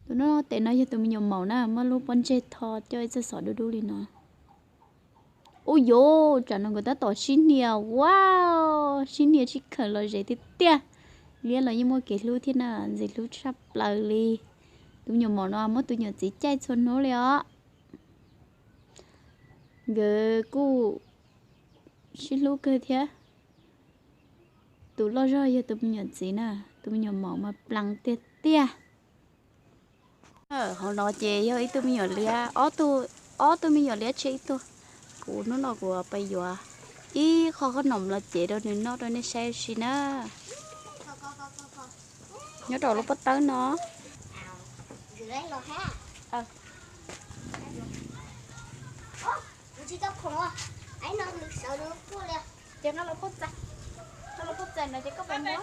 Tus no tes no yog tus me nyuam maum na, muab lub pob ntseg tho coj ib txoj xov dub dub li no. Ub yuv, tsam no nkawd tab tom sib hnia, wow, sib hnia sib khaws los zem tiag tiag. Liab los yeej muaj kev hlub thiab na, ntxim hlub tshaj plaws li. Tus me nyuam maum no muab tus me nyuam txiv caij txhua hnub li os. Nkawd kuj sib hlub kawg thiab. Tus loj zog yog tus me nyuam txiv na, tus me nyuam maum mas plees tiag tiag. Hauv no ces yog ib tug me nyuam liab, ob tug me nyuam liab tshiab ib tug. Kuv hnub no kuv pais yuav ib qho qhob noom los cev rau nws noj rau nej saib ua si na. Nyob rau lub pob tawb no. Ces no lawv phauj txais, no lawv phauj txais no ces koj pais muab.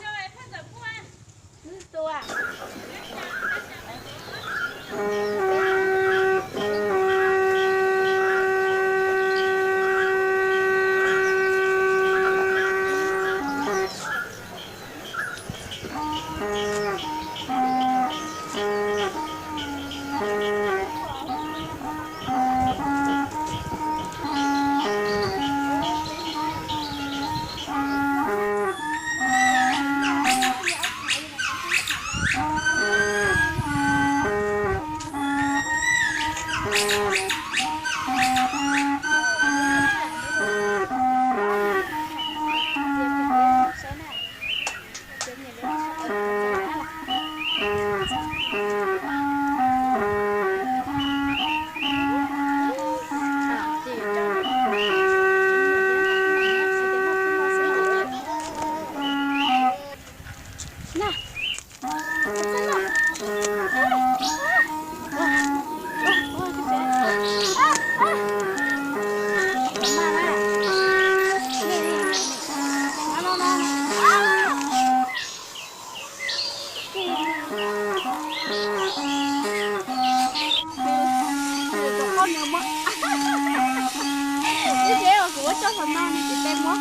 Kuv ua coj hlo no nws tsis tau muab.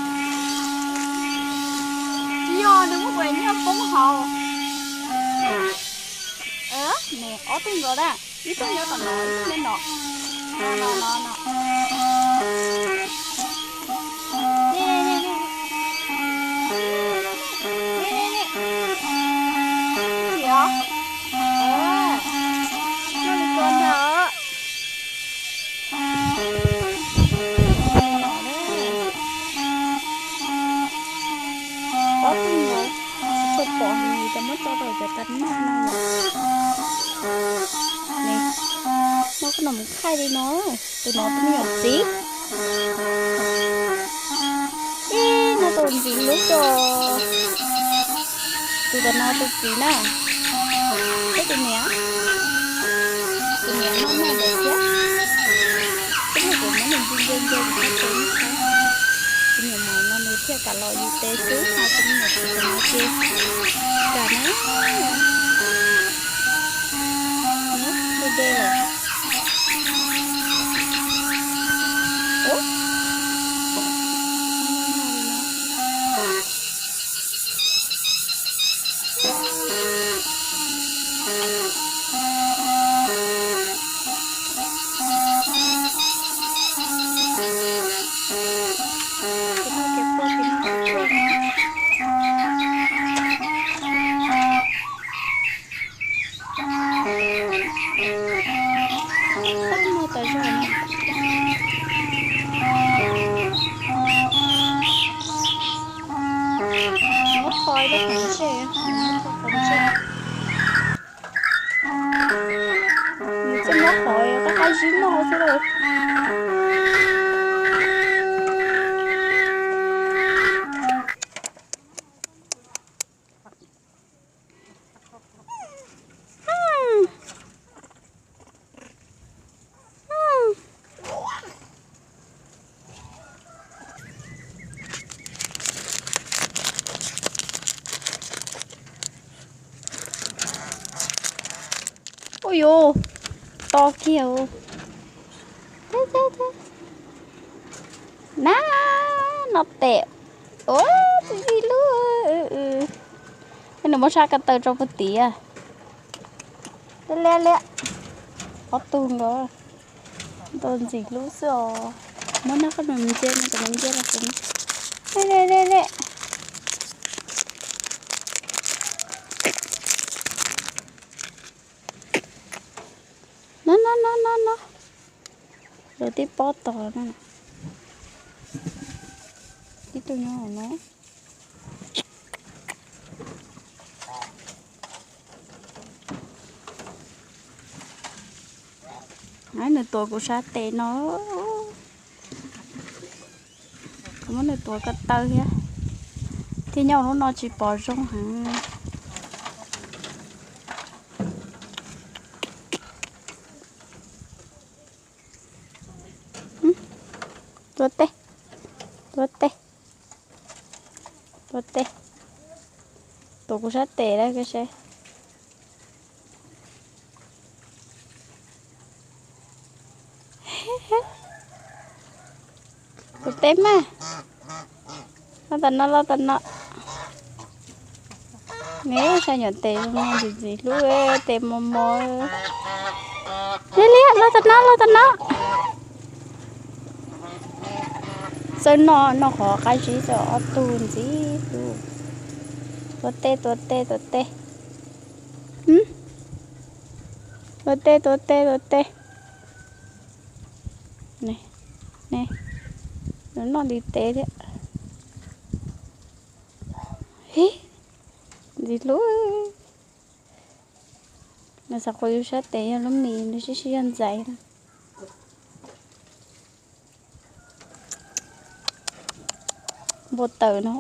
Tsis yog, nws muab kuv nyiaj poob hauv. Ne, ob tug nkaus na, ib tug nyob tom no, ib tug nyob no. Noj li ko ntag. Ob tug nkaus, tsis tshua pom heev, cov muab tso rau cov tas noj no. Ne, muab koj no mus thaij li no, tus no tus me nyuam txiv. Ib no tus ntxim hlub tso, tus tom no tus txiv na, thiab tus niam, tus niam noj noj ntawd thiab. Ib pliag kuv muab nws nti nce nce kuv thiaj tso nej saib. Tus me nyuam maum no nws thiaj kam los yus tes xwb, ho tus me nyuam txiv tom no ces kam na. Nyob de de lawm. Tab no tas zog no. Muab qhov ib lub qhov ntsej, muab qhov ntsej. Nws txawj muab qhov qab qab zib noj xwb lauj. Ui yus, to kiag. Na, no pem. Ua, tib lub. Nws muab sab ko taw tso puag tid. Liab liab liab. Ob tug nkaus, nto ntxim hlub xwb os. Muab noj qab no ntsia no, cov no ntsia los xwb. Liab liab liab liab. No no no no no. Lawv twb pob tod na. Ib tug nyob hauv no. Nws tuav kuv sab tes no. Kuv muab nws tuav ko taw thiab. Thiab nyob lub no tsis pom zoo heev. Tuav tes, tuav tes, tuav tes. Tuav kuv sab tes lawm koj saib. Tuav tes mas. Los tom no, los tom no. Ne, saib nyuam tes zoo no ntxim ntxim hlub, tes mos mos. Liab liab, los tom no, los tom no. Txawb noj, noj qhov qab zib txawb ob tug ntxim hlub. Tuav tes, tuav tes, tuav tes. Tuav tes, tuav tes, tuav tes. Ne, ne, nws noj ntiv tes thiab. Ntxim hlub. Nws xav quav yus sab tes yog lub mis, nws sib sib yog ntxais na. Npau taws no.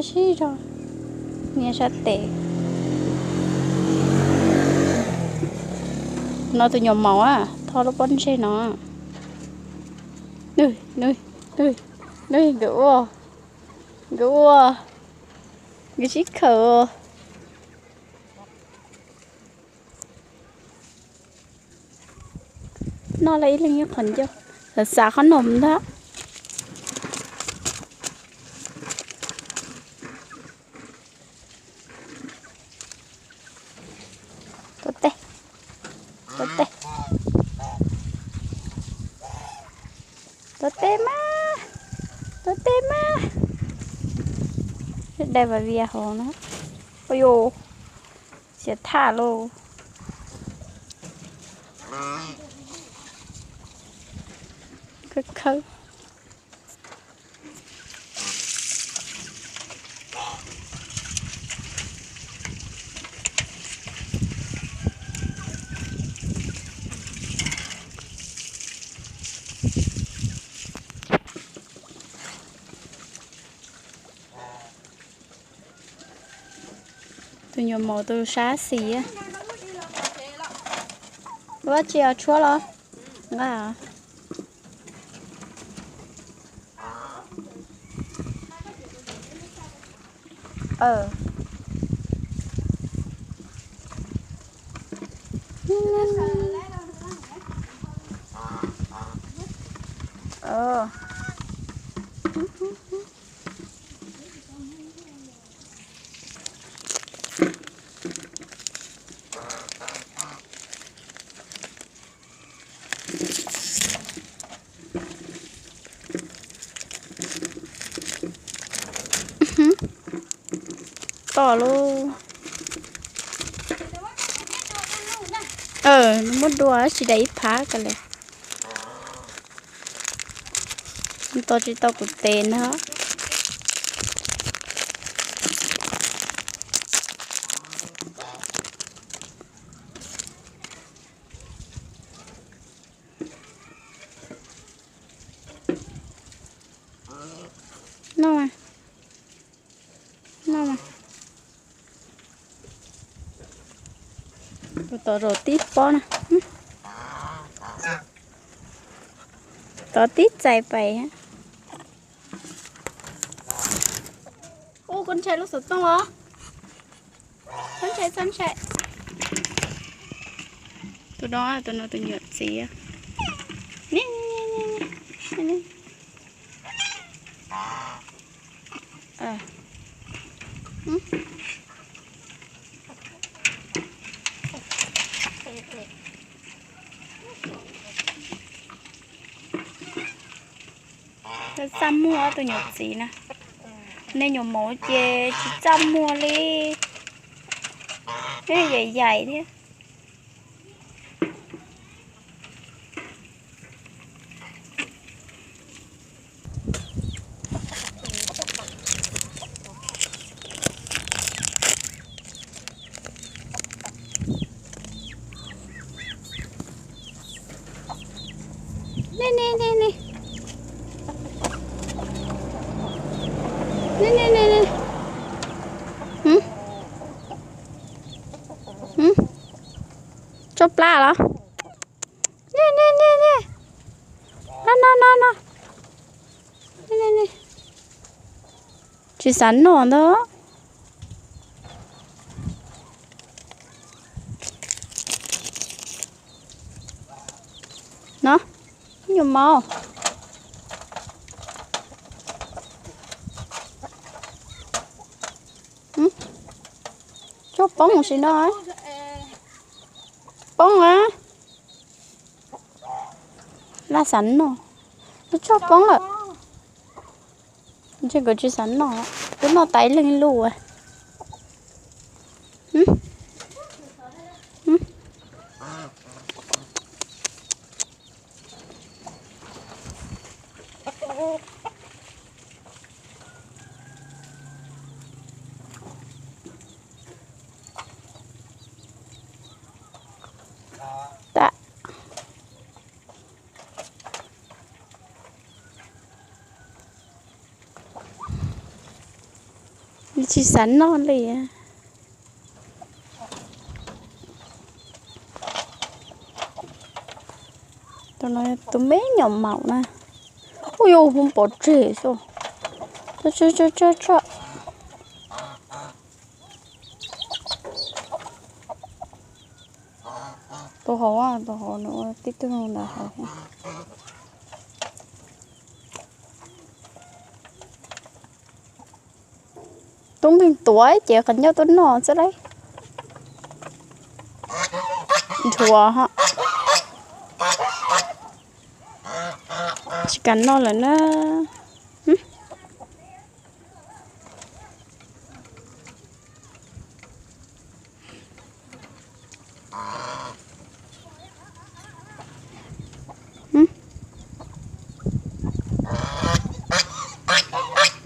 Sib zog nias sab tes. No tus nyuam maum a, tho lub pob ntseg no. Nkawd ua, nkawd ua, nkawd sib khawm. Noj lawm ib leeg ib qhov ncauj, xav xav qhob noom ntag. Tuav tes, tuav tes, tuav tes mas, tuav tes mas. Dai vas vias hauv no. Ua yus, xiav thaj lauj. Khawb khawb. Tus nyuam maum tus sab xis. Ua tsi os, tshuab los nqa. Tom lauj. Muab dua tsis daim ib phav ko li. Tau tsis tau kuv tes na. Noj mas, noj mas. Tus tod zaum tib pob na. Tod tib txais pais. Txhob ntshai lub xov tooj os. Txhob ntshai, txhob ntshai. Tus no, tus no tus nyuam txiv. Txaj muag tus nyuam txiv na. Nej nyuam mauv ces tsis txaj muag li. Yaim yaim thiab. Tsob plab los? No no no no. Tsis xav noj ntag. No, nyuam mauv. Tsob poob sim no. Poob a. Laj xav noj. Lub tsob poob lawm. Ntshe nkawd tsis xav noj. Twb noj tas ib leeg ib lub. Tsis xav noj li. Tus no tus me nyuam mauv na. Ua yus hu pov tseg xwb. Tso tso tso tso. Tus hauv, tus hauv nws ua tib tug ntawd hauv. Tub nkeeg tuav ces qhov ncauj tuaj noj xwb lauj. Nthuav ho. Tsis kam noj lawm na.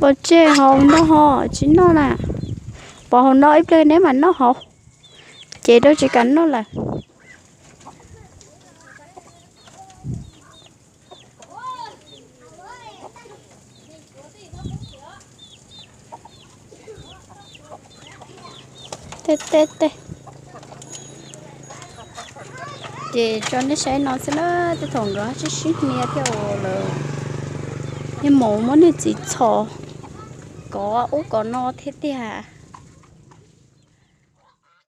Pov tseg hauv no ho tsis noj na. Pov hauv no ib pliag neb mam noj hauv. Ces dab tsis kam noj lawm. Tej tej tej. Ces tso nej saib no xwb na, tej thaum nkawd sib sib hnia thiab ua lawm. Niag maum muab niag txiv txhos kov ub kov no thiab tiag.